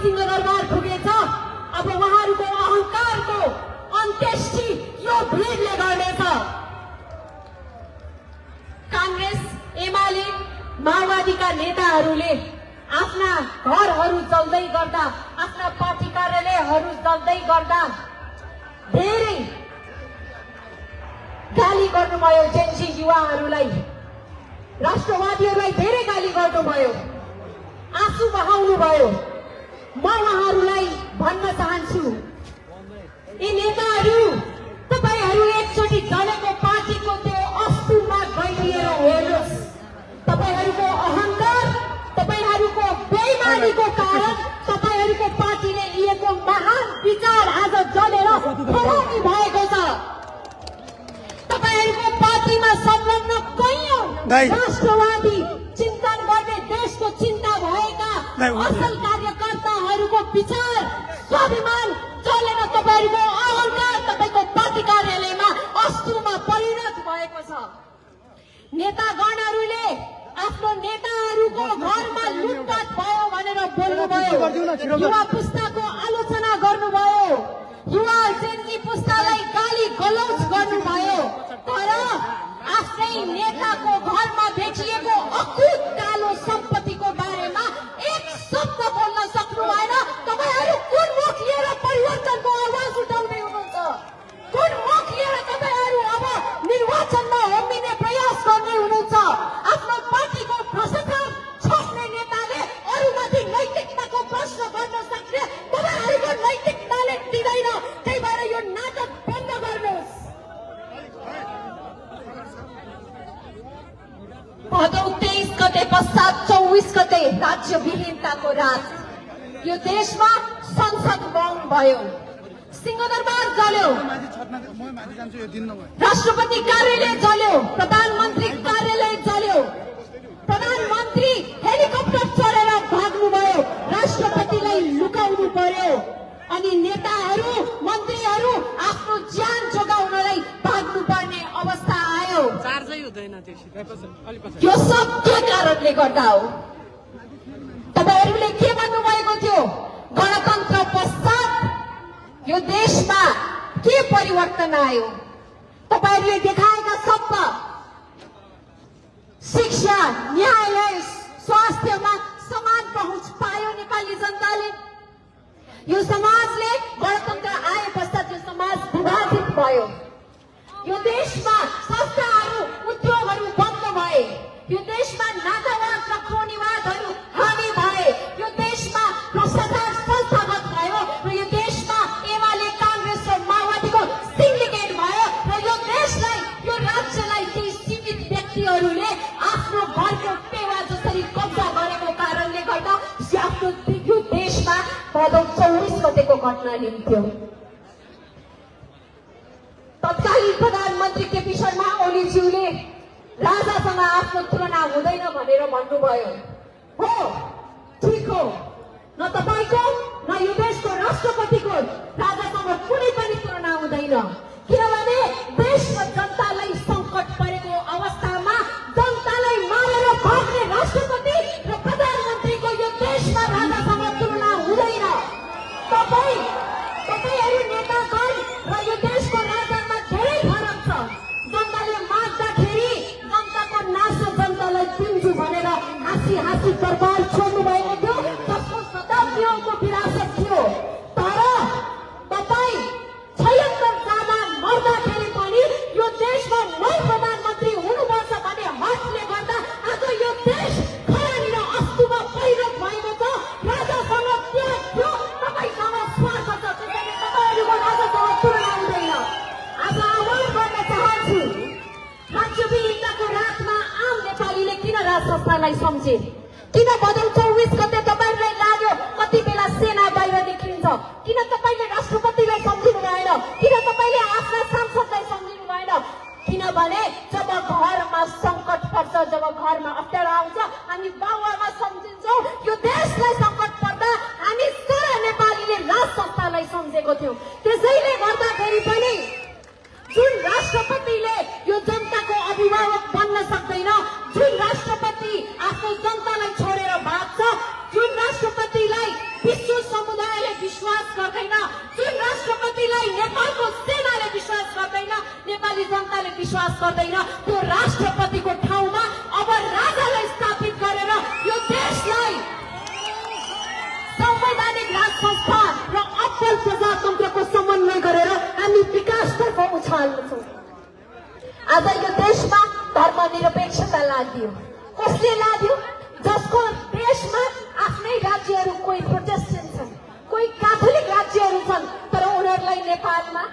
सिंहदरबार पुगेछ। अब उहाँहरूको अहंकारको अन्त्येष्टि यो भिडले गर्नेछ। कांग्रेस, एमाले, माओवादीका नेताहरूले आफ्ना घरहरू जल्दै गर्दा, आफ्ना पार्टी कार्यालयहरू जल्दै गर्दा धेरै गाली गर्नुभयो। जेन्जी युवाहरूलाई, राष्ट्रवादीहरूलाई धेरै गाली गर्नुभयो, आँसु बहाउनुभयो। म उहाँहरूलाई भन्न चाहन्छु, यी नेताहरू, तपाईहरू एकचोटि जलेको पार्टीको त्यो अस्तुमा गइलिएर हेर्नुहोस्। तपाईहरूको अहंकार, तपाईहरूको बेइमानीको कारण तपाईहरूको पार्टीले लिएको महान विचार आज जलेर खराबी भएको छ। तपाईहरूको पार्टीमा संलग्न कैयौं राष्ट्रवादी चिन्तन गर्ने, देशको चिन्ता भएका असल कार्यकर्ताहरूको विचार, स्वाभिमान जलेर तपाईहरूको अहंकार तपाईको पार्टी कार्यालयमा अस्तुमा परिणत भएको छ। नेतागणहरूले आफ्नो नेताहरूको घरमा लुटपाट भयो भनेर बोल्नुभयो, युवा पुस्ताको आलोचना गर्नुभयो, युवा जेन्जी पुस्तालाई गाली गलौज गर्नुभयो। तर आफ्नै नेताको घरमा भेटिएको अकुत कालो सम्पत्तिको बारेमा एक शब्द बोल्न सक्नु भएन। तपाईहरू कुन मुख लिएर परिवर्तनको आवाज उठाउँदै हुनुहुन्छ? कुन मुख लिएर तपाईहरू अब निर्वाचनमा होमिने प्रयास गर्दै हुनुहुन्छ? आफ्नो पार्टीको भ्रष्टाचार छोड्ने नेताले अरूमाथि नैतिकताको प्रश्न गर्न सक्ने तपाईहरूको नैतिकताले दिँदैन। त्यही भएर यो नाटक बन्द गर्नुहोस्। भदौ 23 गते पश्चात 24 गते राज्य विहीनताको रात। यो देशमा संसद बन्द भयो, सिंहदरबार जल्यो, राष्ट्रपति कार्यालय जल्यो, प्रधानमन्त्री कार्यालय जल्यो, प्रधानमन्त्री हेलिकप्टर चढेर भाग्नुभयो, राष्ट्रपतिलाई लुकाउनु पर्यो, अनि नेताहरू, मन्त्रीहरू आफ्नो ज्यान जोगाउनलाई भाग्नु पर्ने अवस्था आयो। यो सब के कारणले गर्दा हो? तपाईहरूले के भन्नुभएको थियो? गणतन्त्र पश्चात यो देशमा के परिवर्तन आयो? तपाईहरूले देखाएका शब्द, शिक्षा, न्यायालय, स्वास्थ्यमा समान पहुँच पायो नेपाली जनताले। यो समाजले गणतन्त्र आए पश्चात यो समाज विभाजित भयो। यो देशमा संस्थाहरू, उद्योगहरू बन्द भए। यो देशमा नातावाद र खोनीवादहरू हावी भए। यो देशमा भ्रष्टाचार संस्थागत भयो र यो देशमा एमाले, कांग्रेस र माओवादीको सिन्डिकेट भयो र यो देशलाई, यो राज्यलाई केही सीमित व्यक्तिहरूले आफ्नो घरको टेवा जसरी कब्जा गरेको कारणले गर्दा आफ्नो यो देशमा भदौ 24 गतेको घटना निम्त्यो। तत्कालीन प्रधानमन्त्री केपी शर्मा ओलीज्यूले राजासँग आफ्नो तुलना हुँदैन भनेर भन्नुभयो। हो, ठिक हो, न तपाईको न यो देशको राष्ट्रपतिको राजासँग कुनै पनि तुलना हुँदैन। किनभने देशको जनतालाई सङ्कट परेको अवस्थामा जनतालाई मारेर भाग्ने राष्ट्रपति र प्रधानमन्त्रीको यो देशमा राजासँग तुलना हुँदैन। तपाईहरू नेतागण र यो देशको राजामा धेरै फरक छ। जनताले माग्दाखेरि जनताको नासो जनतालाई दिन्छु भनेर हाँसी हाँसी दरबार छोड्नु भएको थियो, जसको शताब्दीको विरासत थियो। तर तपाईँ 76 जना मर्दाखेरि पनि यो देशमा मै प्रधानमन्त्री हुनुपर्छ भन्ने हटले गर्दा आज यो देश खरानी र अस्तुमा परिणत भएको छ। राजासँग त्याग थियो, तपाईँसँग स्वार्थ छ, त्यसैले तपाईँहरूको राजासँग तुलना हुँदैन। आज आह्वान गर्न चाहन्छु, राज्य विहीनताको रातमा आम नेपालीले किन राज संस्थालाई सम्झे? किन भदौ 24 गते तपाईँहरूलाई लाग्यो कति बेला सेना बाहिर देखिन्छ? किन तपाईँले राष्ट्रपतिलाई सम्झिनु भएन? किन तपाईँले आफ्ना सांसदलाई सम्झिनु भएन? किनभने जब घरमा सङ्कट पर्छ, जब घरमा अप्ठ्यारो आउँछ, हामी बाबुआमा सम्झिन्छौँ। यो देशलाई सङ्कट पर्दा हामी सारा नेपालीले राज संस्थालाई सम्झेको थियौँ। त्यसैले गर्दाखेरि पनि जुन राष्ट्रपतिले यो जनताको अभिभावक बन्न सक्दैन, जुन राष्ट्रपति आफ्नो जनतालाई छोडेर भाग्छ, जुन राष्ट्रपतिलाई विश्व गर्दैन त्यो राष्ट्रपतिको ठाउँमा अब राजालाई स्थापित गरेर यो देशलाई संवैधानिक राज संस्था र अब्बल प्रजातन्त्रको समन्वय गरेर हामी विकासतर्फ उछाल्छौँ। आज यो देशमा धर्मनिरपेक्षता लाग्यो। कसले लाग्यो? जसको देशमा आफ्नै राज्यहरू कोही प्रोटेस्टेन्ट छन्, कोही क्याथोलिक राज्यहरू छन्, तर उनीहरूलाई नेपालमा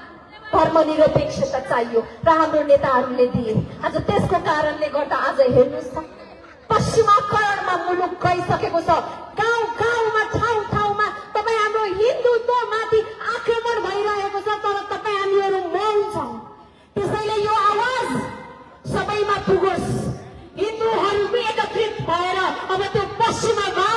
धर्मनिरपेक्षता चाहियो र हाम्रो नेताहरूले दिए। आज त्यसको कारणले गर्दा आज हेर्नुहोस् त पश्चिमाकरणमा मुलुक गइसकेको छ।